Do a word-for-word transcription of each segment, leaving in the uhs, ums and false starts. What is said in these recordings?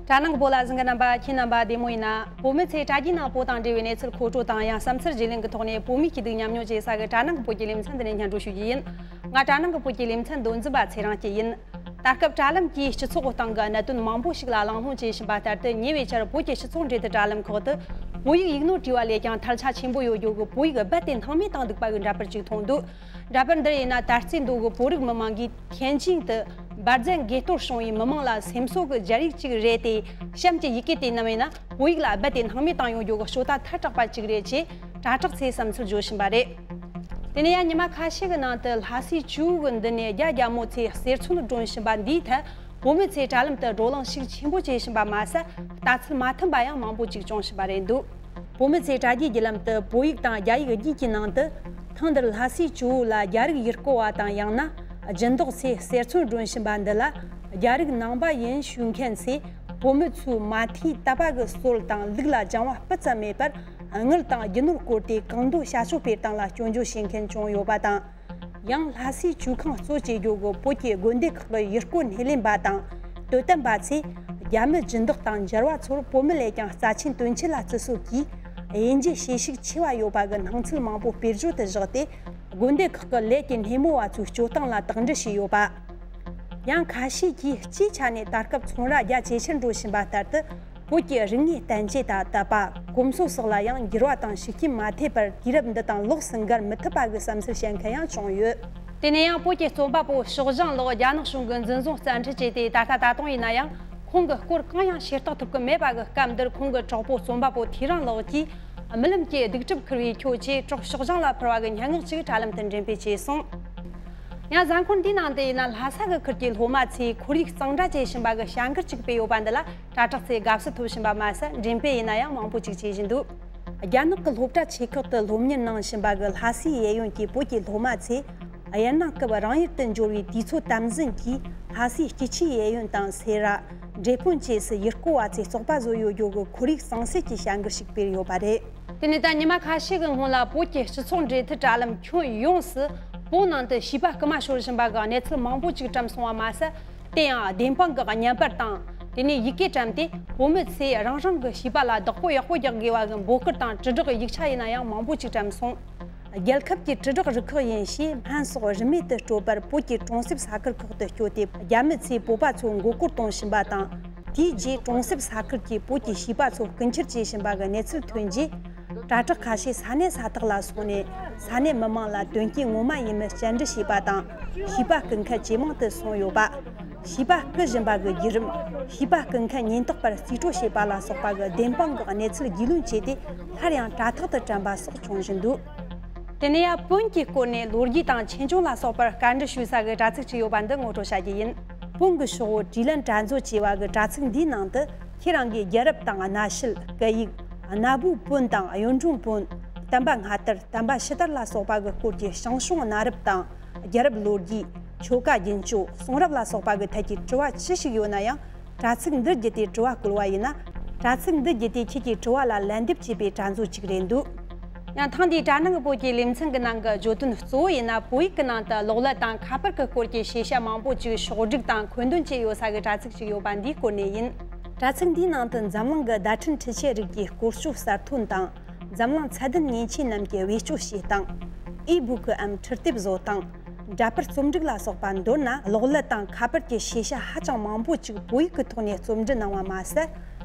དྲ་ནང་གི་བོད་ལ་གཟིགས་མཁན་རྣམ་པ་ཁྱེད་རྣམ་པ་བདེ་མོ་ཡིན་ན། བོད་མི་ཚོས་དྲ་རྒྱའི་ནང་བོད་དང་འབྲེལ་བའི་གནས་ཚུལ་མཁོ་སྤྲོད་དང་། ཡང་བསམ་ཚུལ་བརྗེ་ལེན་གྱི་ཐོག་ནས་བོད་མིའི་སྐྱིད་སྡུག་མཉམ་མྱོང་བྱེད་ས་གི་དྲ་ནང་གི་བོད་ཀྱི་ལེ་ཚན་འདི་ནས་སྙན་སྒྲོན་ཞུ་རྒྱུ་ཡིན། ང་དྲ་ནང་གི་བོད་ཀྱི་ལེ་ཚན་འདོན་འཛིན་པ་ཚེ་རིང་སྐྱིད་ཡིན། ད་སྐབས་དྲ་ལམ་གྱིས་སྤྱི་ཚོགས་སྟེང་གི་གནད་དོན་མང་པོ་ཞིག་ལ་གླེང་སློང་བྱེད་བཞིན་པ་ལྟར་དུ། ཉེ་བའི་ཆར་བོད་ཀྱི་སྤྱི་ཚོགས་འབྲེལ་མཐུད་དྲ་ལམ་ཁག་ཏུ་བོད་ཡིག་ཡིག་ནོར་བྲིས་པ་ལས་ཀྱང་ཐལ་ཆ་ཆེན་པོ་ཡོད་རྒྱུ་གི་བོད་ཡིག་རྦད་དེ་སྣང་མེད་བཏང་འདུག་པ་གི་འདྲ་པར་ཅིག་མཐོང་འདུག་འདྲ་པར་འདིར་ཡིན་ན། ད་རྩིས་མདོ་གི་བོད་རིགས་མི་མང་གིས་ཐེན་ཅིང་དུ་འབར་རྫས་འགས་གཏོར་བྱུང་བའི་མི་མང་ལ་སེམས་གསོ་གི་སྦྱར་ཡིག་ཅིག་རེད་དེ། གཤམ་གྱི་ཡི་གེ་དེ་རྣམས་ཡིན་ན། བོད་ཡིག་ལ་རྦད་དེ་སྣང་མེད་བཏང་ཡོང་རྒྱུ་གི་སྤྱོད་ལྟ་ཐལ་དྲགས་པ་ཅིག་རེད་ཅེས་དྲ་གྲགས་ཚོས་བསམ་ཚུལ་བརྗོད་བཞིན་པ་རེད། དེ་ནས་ཡང་ཉི་མ་ཁ་ཤས་ཀྱི་ནང་དུ་ལྷ་སའི་ཇོ་བོ་གི་མདུན་ནས་རྒྱ་རྒྱ་མོ་ཚོས་གསེར་མཚོན་བསྒྲོན་བཞིན་པ་འདིའི་ཐད། བོད་མི་ཚོས་དྲ་ལམ་དུ་བགྲོ་གླེང་ཤུགས་ཆེན་པོ་བྱེད་བཞིན་པ་མ་ཟད། ལྟ་ཚུལ་མ་མཐུན་པ་ཡང་མང་པོ་ཅིག་བྱུང་བཞིན་པ་རེད་འདུག་བོད་མི་ཚོས་དྲ་རྒྱའི་བརྒྱུད་ལམ་དུ་བོད་ཡིག་དང་རྒྱ་ཡིག་གཉིས་ཀྱི་ནང་དུ། ཐེངས་འདིར་ལྷ་སའི་ཇོ་བོ་ལ་རྒྱ་རིགས་ཡུལ་སྐོར་བ་དང་། ཡང་ན་སྦྱིན་བདག་ཚོས་གསེར་མཚོན་བསྒྲོན་བཞིན་པ་འདི་ལ། རྒྱ་རིགས་ནང་པ་ཡིན་ཞུ་མཁན་ཚོས་བོད་མི་ཚོའི་མ་མཐའི་དད་པ་གི་སྲོལ་དང་ལུགས་ལ་སྦྱང་བ་སྤུ་ཙམ་མེད་པར། དངུལ་དང་རྒྱུ་ནོར་བཀོལ་ཏེ་གང་འདོད་བྱ་སྤྱོད་སྤེལ་སྟངས་ལ་སྐྱོན་བརྗོད་བྱེད་མཁན་བྱུང་ཡོད་པ་དང་། ཡང་ལྷ་སའི་ཇོ་ཁང་གཙོ་བྱེད་རྒྱུ་གི་བོད་ཀྱི་དགོན་སྡེ་ཁག་གི་ཡུལ་སྐོར་སྣེ་ལེན་པ་དང་། དད་ལྡན་པ་ཚོས་རྒྱ་མི་སྦྱིན་བདག་དང་འབྱོར་བ་ཚོར་བོད་མི་ལས་ཀྱང་རྩ་ཆེན་དོན་ཆེ་ལ་བརྩི་སྲོལ་གྱིས། དབྱེ་འབྱེད་བྱེད་ཤུགས་ཆེ་བ་ཡོད་པ་གི་སྣང་ཚུལ་མང་པོ་སྤེལ་བརྗོད་དུ་བཞག་སྟེ། དགོན་སྡེ་ཁག་གི་ལས་ཀྱི་སྣེ་མོ་བ་ཚོའི་སྤྱོད་སྟངས་ལ་དག་འབྲེལ་བྱས་ཡོད་པ། ཡང་ཁ་ཤས་ཀྱིས་སྤྱིའི་ཆ་ནས་ད་སྐབས་ཚོང་ར་རྒྱ་ཇེ་ཆེར་འགྲོ་བཞིན་པ་ལྟར་དུ། བོད་ཀྱི་རིག་གནས་བསྟན་བཅོས་དང་དད་པ། གོམས་སྲོལ་སོགས་ལ་ཡང་འགྱུར་བ་དང་ཤུགས་རྐྱེན་མ་ཐེབས་པར། དུས་རབས་འདི་དང་ལོགས་སུ་འགལ་མི་ཐུབ་པ་གི་བསམ་ཚུལ་བཤད་མཁན་ཡང་བྱུང་ཡོད། དེ་ནས་ཡང་བོད་ཀྱི་རྩོམ་པ་པོ་ཕྱོགས་བཞེངས་ལགས་རྒྱ་ནག་གཞུང་གི་འཛིན་བཟུང་བཙན་ཁྲིད་བྱས་ཏེ། ད་ལྟ་ད་དུང་ཡིན་ན་ཡང་ཁོང་གི་སྐོར་གང་ཡང་ཤེས་རྟོགས་ཐུབ་ཀྱི་མེད་པ་གི་སྐབས་འདིར། ཁོང་གི་གྲོགས་པོ་རྩོམ་པ་པོ་ཐེའུ་རང་ལགས་ཀྱིས་རྨི་ལམ་གྱི་སྡིག་སྒྲིབ་ཁུར་བའི་ཁྱོ་ཆེ་གྲོགས་ཕྱོགས་བཞེངས་ལ་ཕུལ་བ་གི་སྙན་ངག་ཅིག་དྲ་ལམ་དུ་འགྲེམས་སྤེལ་བྱས་སོང་། ཡང་གཟའ་འཁོར་འདིའི་ནང་དུ་ཡིན་ན། ལྷ་ས་གི་ཁུལ་གྱི་སློབ་མ་ཚོས་ཁོར་ཡུག་གཙང་སྦྲ་བྱེད་བཞིན་པ་གི་བྱ་འགུལ་ཅིག་སྤེལ་ཡོད་པ་འདི་ལ་དྲ་གྲགས་ཚོས་དགའ་བསུ་ཐོབ་བཞིན་པ་མ་ཟད། འགྲེམས་སྤེལ་ཡིན་ན་ཡང་མང་པོ་ཅིག་བྱེད་བཞིན་འདུག་རྒྱ་ནག་གི་སློབ་གྲྭ་ཆེ་ཁག་ཏུ་སློབ་གཉེར་གནང་བཞིན་པ་གི་ལྷ་སའི་གཡས་གཡོན་གྱི་བོད་ཀྱི་སློབ་མ་ཚོས། དབྱར་གནས་སྐབས་རང་ཡུལ་དུ་འབྱོར་བའི་དུས་ཚོད་དམ་འཛིན་གྱིས། ལྷ་སའི་སྐྱིད་ཆུའི་གཡས་གཡོན་དང་སེ་ར། འབྲས་སྤུངས་བཅས་སུ་ཡུལ་སྐོར་བ་ཚོས་བཙོག་པ་བཟོས་ཡོད་རྒྱུ་གི་ཁོར་ཡུག་གཙང་སེལ་གྱི་བྱ་འགུལ་ཞིག་སྤེལ་ཡོད་པ་རེད། དེ་ནས་ད་ཉི་མ་ཁ་ཤས་ཀྱི་སྔོན་ལ། བོད་ཀྱི་སྤྱི་ཚོགས་འབྲེལ་མཐུད་དྲ་ལམ་ཁྱོན་ཡོངས་སུ་བོད་ནང་དུ་བྱིས་པ་རྐུ་མ་ཤོར་བཞིན་པ་གི་གནས་ཚུལ་མང་པོ་ཅིག་བཀྲམ་སོང་བ་མ་ཟད། དེ་ཡང་བདེན་དཔང་གི་བརྙན་པར་དང་། དེ་ནས་ཡི་གེ་བཀྲམ་སྟེ། བོད་མི་ཚོས་རང་རང་གི་བྱིས་པ་ལ་བདག་པོ་ཡག་པོ་རྒྱག་དགོས་པ་གི་འབོད་སྐུལ་དང་དྲིལ་བསྒྲགས་ཡིག་ཆ་ཡིན་ན་ཡང་མང་པོ་ཅིག་བཀྲམ་སོང་། རྒྱལ་ཁབ་ཀྱི་དྲིལ་བསྒྲགས་རུ་ཁག་ཡིན་ཞེས་སྨན་སོགས་རིན་མེད་དུ་སྤྲོད་པར། བོད་ཀྱི་གྲོང་གསེབ་ས་ཁུལ་ཁག་ཏུ་བསྐྱོད་དེ། རྒྱ་མི་ཚོས་བོད་པ་ཚོ་མགོ་སྐོར་གཏོང་བཞིན་པ་དང་། དེའི་རྗེས་གྲོང་གསེབ་ས་ཁུལ་གྱི་བོད་ཀྱི་བྱིས་པ་ཚོ་རྐུ་འཁྱེར་བྱེད་བཞིན་པ་གི་གནས་ཚུལ་ཐོན་རྗེས། དྲ་གྲགས་ཁ་ཤས་ས་གནས་ས་ཐག་ལ་སོང་ནས། ས་གནས་མི་མང་ལ་དོན་རྐྱེན་ངོ་མ་ཡིན་མིན་བཅར་འདྲི་བྱས་པ་དང་། བྱིས་པ་རྐུ་མཁན་ཇེ་མང་དུ་སོང་ཡོད་པ། བྱིས་པ་རྐུ་བཞིན་པ་གི་བརྒྱུད་རིམ། བྱིས་པ་རྐུ་མཁན་ཉེན་རྟོག་པར་རྩིས་སྤྲོད་བྱས་པ་ལ་སོགས་པ་གི་བདེན་དཔང་གི་གནས་ཚུལ་རྒྱུས་ལོན་བྱས་ཏེ། སླར་ཡང་དྲ་ཐོག་ཏུ་བཀྲམ་པ་སོགས་བྱུང་བཞིན་འདུག་དེ་ནས་ཡང་བོན་གྱི་སྐོར་ནས་ལོ་རྒྱུས་དང་ཆོས་འབྱུང་ལ་སོགས་པར་བཀའ་འདྲི་ཞུ་ས་གི་དྲ་ཚིགས་ཅིག་ཡོད་པ་འདི་ངོ་སྤྲོད་བྱ་རྒྱུ་ཡིན། བོན་གྱི་ཤོག་བུ་དྲིས་ལན་དྲ་མཛོད་ཅེས་པ་གི་དྲ་ཚིགས་འདིའི་ནང་དུ། ཁྱེད་རང་གིས་རྒྱལ་རབས་དང་གནའ་བཤད། སྐད་ཡིག་གནའ་བོའི་བོན་དང་གཡུང་དྲུང་བོན། བསྟན་པ་སྔ་དར། བསྟན་པ་ཕྱི་དར་ལ་སོགས་པ་གི་སྐོར་གྱི་ཞང་ཞུང་གནའ་རབས་དང་། རྒྱལ་རབས་ལོ་རྒྱུས། ཆོ་ག་རྒྱུན་སྤྱོད། གསུང་རབ་ལ་སོགས་པ་གི་ཐད་ཀྱི་དྲི་བ་ཅི་ཞིག་ཡོད་ན་ཡང་། དྲ་ཚིགས་འདི་བརྒྱུད་དེ་དྲི་བ་བཀོད་པ་ཡིན་ན། དྲ་ཚིགས་འདི་བརྒྱུད་དེ་ཁྱེད་ཀྱི་དྲི་བ་ལ་ལན་འདེབས་བྱེད་པའི་དྲ་མཛོད་ཅིག་རེད་འདུག་ཡང་ཐེངས་འདིའི་དྲ་ནང་གི་བོད་ཀྱི་ལེ་ཚན་གྱི་ནང་གི་བརྗོད་དོན་གཙོ་བོ་ཡིན་ན། བོད་ཡིག་གི་ནང་དུ་གློག་ཀླད་དང་ཁ་པར་གྱི་སྐོར་གྱི་ཤེས་བྱ་མང་པོ་ཅིག་ཕྱོགས་བསྒྲིགས་དང་འཁོན་འདོན་བྱས་ཡོད་ས་གི་དྲ་ཚིགས་ཅིག་ཡོད་པ་འདིའི་སྐོར་ནས་ཡིན། དྲ་ཚིགས་འདིའི་ནང་དུ་འཛམ་གླིང་གི་བརྡ་འཕྲིན་འཕྲུལ་ཆས་རིགས་ཀྱི་སྐོར་སྐྱོད་གསར་ཐོན་དང་། འཛམ་གླིང་ཚད་ལྡན་མཉེན་ཆས་རྣམས་ཀྱི་བེད་སྤྱོད་བྱེད་སྟངས། ཨི་བུ་ཀུའམ་འཕྲུལ་དེབ་བཟོ་སྟངས། འདྲ་པར་རྩོམ་སྒྲིག་ལ་སོགས་པ། མདོར་ན་གློག་ཀླད་དང་ཁ་པར་གྱི་ཤེས་བྱ་ཧ་ཅང་མང་པོ་ཅིག་བོད་ཡིག་གི་ཐོག་ནས་རྩོམ་འབྲི་གནང་བ་མ་ཟད།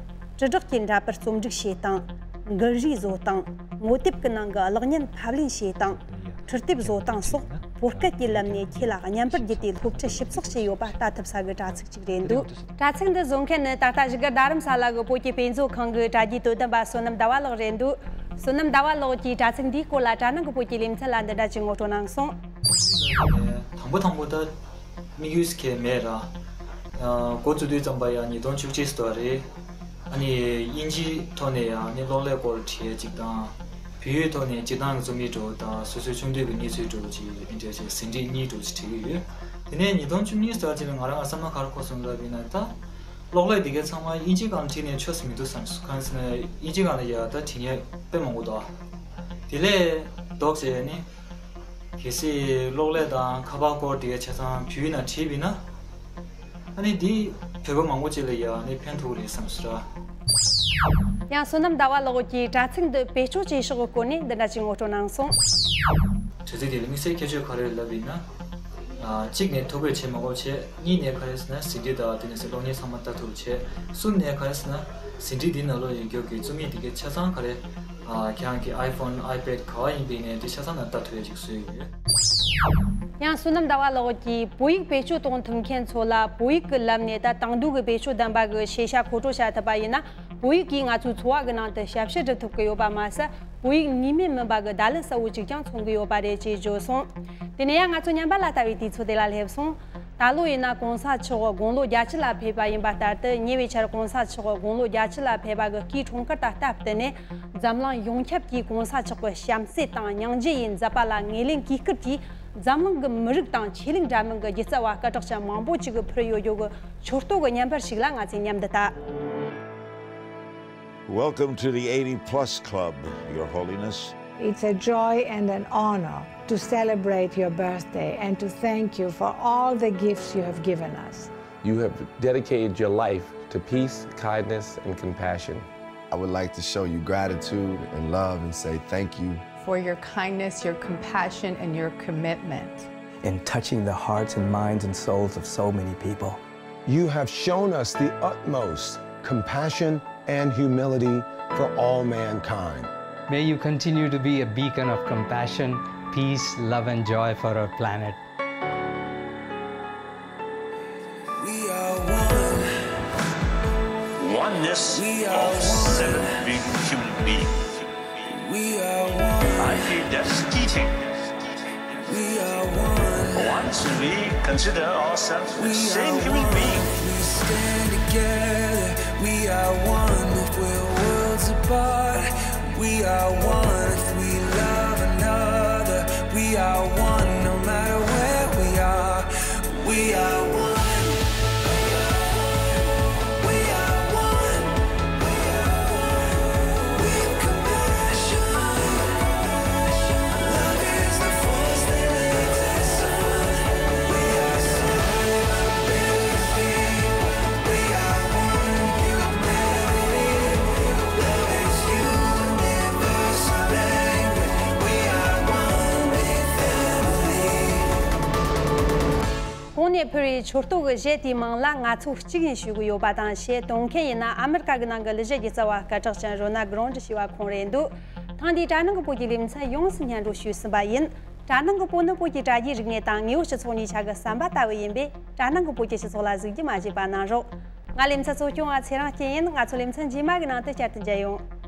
དྲིལ་བསྒྲགས་ཀྱི་འདྲ་པར་རྩོམ་སྒྲིག་བྱེད་སྟངས། འགུལ་རིས་བཟོ་སྟངས། ངོ་དེབ་ཀྱི་ནང་གི་གློག་བརྙན་ཕབ་ལེན་བྱེད་སྟངས། འཕྲུལ་དེབ་བཟོ་སྟངས་སོགས་བོད་སྐད་ཀྱི་ལམ་ནས་ཁྱེད་ལ་བརྙན་པར་བརྒྱུད་དེ་སློབ་ཁྲིད་ཞིབ་ཚགས་བྱས་ཡོད་པ་ལྟ་ཐུབ་ས་གི་དྲ་ཚིགས་ཅིག་རེད་འདུག་དྲ་ཚིགས་འདི་བཟོ་མཁན་ནི་ད་ལྟ་བཞུགས་སྒར་རྡ་རམ་ས་ལ་གི་བོད་ཀྱི་དཔེ་མཛོད་ཁང་གི་དྲ་རྒྱའི་དོ་དམ་པ་བསོད་ནམས་ཟླ་བ་ལགས་རེད་འདུག་བསོད་ནམས་ཟླ་བ་ལགས་ཀྱིས་དྲ་ཚིགས་འདིའི་སྐོར་ལ་དྲ་ནང་གི་བོད་ཀྱི་ལེ་ཚན་ལ་འདི་འདྲ་ཅིག་ངོ་སྤྲོད་གནང་སོང་། དང་པོ་དང་པོ་ད་དམིགས་ཡུལ་གལ་མེད་ར། འགོ་བཙུགས་དུས་ཙམ་པ་ཡང་ཉིས་སྟོང་བཅུ་གཅིག་ཙམ་རེད། ཨ་ནི་དབྱིན་ཇིའི་ཐོག་ནས་ཡང་ནི་གློག་ཀླད་སྐོར་བྲིས་ཡ་གཅིག་དང་། བོད་ཡིག་ཐོག་ནས་སྤྱིར་བཏང་གི་རྩོམ་ཡིག་འདྲ་བོ་དང་སོ་སོའི་ཆུང་དུས་ཀྱི་གནས་ཚུལ་འདྲ་བོ་ཅིག་ཨིན་ཏྲེ་ཟིན་བྲིས་གཉིས་འདྲ་བོ་ཅིག་བྲིས་ཀྱི་ཡོད། དེ་ནས་ཉིས་སྟོང་བཅུ་གཉིས་ཙམ་ཅིག་ལ་ང་རང་ལ་བསམ་བློ་ག་རེ་འཁོར་སོང་ལབ་ཡིན་ན། ད་གློག་ཀླད་འདི་གའི་ཚང་མ་དབྱིན་ཇིའི་སྒང་ལ་བྲིས་ནས་ཆོས་སུ་མི་འདུག་བསམ་སོང་། གང་ཟེར་ན་དབྱིན་ཇིའི་སྒང་ལ་ཡ་ད་བྲིས་མཁན་དཔེ་མང་པོ་འདུག་དེ་ལས་ལྡོག་ཅེས་ནི། གལ་སྲིད་གློག་ཀླད་དང་ཁ་པར་སྐོར་དེ་གའི་ཆ་ཚང་བོད་ཡིག་ནང་བྲིས་པ་ཡིན་ན། ཨ་ནི་འདི་ བོད་པ་མང་པོ་ཅིག་ལ་ཡང་ནས་ཕན་ཐོགས་རེད་བསམ་སོང་ར། ཡང་བསོད་ནམས་ཟླ་བ་ལགས་ཀྱིས་དྲ་ཚིགས་འདི་བེད་སྤྱོད་བྱེད་ཕྱོགས་ཀྱི་སྐོར་ནས་འདི་འདྲ་ཅིག་ངོ་སྤྲོད་གནང་སོང་། དྲ་ཚིགས་དེ་ལ་དམིགས་བསལ་ཁྱད་ཆོས་ག་རེ་ལབ་ཡིན་ན། ཨ། གཅིག་ནས་ཐོ་འགོད་བྱེད་མ་དགོས་བྱས། གཉིས་ནས་ག་རེ་ཟེར་ན་ཟིན་བྲིས་དང་དེ་ནས་ཟེར་གློག་བརྙན་ཚང་མ་ལྟ་ཐུབ་བྱས། གསུམ་ནས་ག་རེ་ཟེར་ན་ཟིན་བྲིས་འདི་ནང་ལོགས་ཡོད་རྒྱུ་གི་རྩོམ་ཡིག་འདི་གའི་ཆ་ཚང་ག་རེ། ཨ། ཁྱེད་རང་གི་iPhone, iPad ག་བ་ཡིན་པའི་ནས་འདི་ཆ་ཚང་ནང་ལྟ་ཐུབ་ཡ་ཅིག་བཟོས་ཡོད། ཡང་བསོད་ནམས་ཟླ་བ་ལགས་ཀྱིས་བོད་ཡིག་བེད་སྤྱོད་གཏོང་ཐུབ་མཁན་ཚོ་ལ་བོད་ཡིག་གི་ལམ་ནས་ད་དང་དུས་ཀྱི་བེད་སྤྱོད་ལྡན་པ་གི་ཤེས་བྱ་མཁོ་སྤྲོད་བྱ་ཐུབ་པ་ཡིན་ན། བོད་ཡིག་གིས་ང་ཚོའི་འཚོ་བ་གི་ནང་དུ་ཞབས་ཕྱི་སྒྲུབ་ཐུབ་ཀྱི་ཡོད་པ་མ་ཟད། བོད་ཡིག་ནུས་མེད་མིན་པ་གི་བརྡ་ལན་གསལ་བོ་ཅིག་ཀྱང་མཚོན་གྱི་ཡོད་པ་རེད་ཅེས་བརྗོད་སོང་། དེ་ནས་ཡང་ང་ཚོ་ཉམས་པ་ལ་ལྟ་བའི་དུས་ཚོད་དེ་ལ་སླེབས་སོང་། ད་ལོ་ཡིན་ན་གོང་ས་མཆོག་དགུང་ལོ་བརྒྱད་ཅུ་ལ་ཕེབས་པ་ཡིན་པ་ལྟར་དུ། ཉེ་བའི་ཆར་གོང་ས་མཆོག་དགུང་ལོ་བརྒྱད་ཅུ་ལ་ཕེབས་པ་གི་སྐུའི་འཁྲུངས་སྐར་དང་སྟབས་བསྟུན་ནས། འཛམ་གླིང་ཡོངས་ཁྱབ་ཀྱིས་གོང་ས་མཆོག་གི་བྱམས་བརྩེ་དང་སྙིང་རྗེ་ཡི་མཛད་པ་ལ་ངོས་ལེན་གུས་བཀུར་གྱིས། འཛམ་གླིང་གི་མི་རིགས་དང་ཆོས་ལུགས་འདྲ་མིན་གྱི་སྒྱུ་རྩལ་བ་སྐད་གྲགས་ཅན་མང་པོ་ཅིག་གིས་ཕུལ་ཡོད་རྒྱུ་གི་མཆོད་བསྟོད་ཀྱི་བརྙན་པར་ཞིག་ལ་ང་ཚོས་མཉམ་དུ་ལྟ། Welcome to the eighty plus club, Your Holiness. It's a joy and an honor to celebrate your birthday and to thank you for all the gifts you have given us. You have dedicated your life to peace, kindness, and compassion. I would like to show you gratitude and love and say thank you. For your kindness, your compassion, and your commitment. In touching the hearts and minds and souls of so many people. You have shown us the utmost compassion and humility for all mankind. May you continue to be a beacon of compassion, peace, love, and joy for our planet. We are one. Oneness of seven billion human beings. We are one. I feel that is teaching. We are one. Once we consider ourselves the same human being. We stand together. We are one if we're worlds apart. We are one if we love another. We are one no matter where we are. We are one. We are one. With compassion. Love is the force that makes us one. We are solidarity. We are one humanity. Love is universal language. We are one big family. གོང་ནས་ཕུལ་བའི་མཆོད་བསྟོད་ཀྱི་གཞས་དེའི་མིང་ལ་ང་ཚོ་གཅིག་ཡིན་ཞུ་གི་ཡོད་པ་དང་། གཞས་འདོན་མཁན་ཡིན་ན་ཨ་མི་རི་ཀ་གི་ནང་གི་གླུ་གཞས་སྒྱུ་རྩལ་བ་སྐད་གྲགས་ཅན་རོ་ན་གྷི་རོན་ཌི་ཞེས་པ་ཁོང་རེད་འདུག་ཐེངས་འདིའི་དྲ་ནང་གི་བོད་ཀྱི་ལེ་ཚན་ཡོངས་སུ་སྙན་སྒྲོན་ཞུས་ཟིན་པ་ཡིན། དྲ་ནང་གི་བོད་ནི་བོད་ཀྱི་དྲ་རྒྱའི་རིག་གནས་དང་དངོས་ཡོད་སྤྱི་ཚོགས་གཉིས་ཆ་གི་ཟམ་པ་ལྟ་བུ་ཡིན་པས། དྲ་ནང་གི་བོད་ཀྱི་སྤྱི་ཚོགས་ལ་གཟིགས་རྒྱུ་མ་བརྗེད་པ་གནང་རོགས། ང་ལེ་ཚན་གཙོ་སྐྱོང་བ་ཚེ་རིང་སྐྱིད་ཡིན། ང་ཚོ་ལེ་ཚན་རྗེས་མ་གི་ནང་དུ་བསྐྱར་དུ་མཇལ་ཡོང་།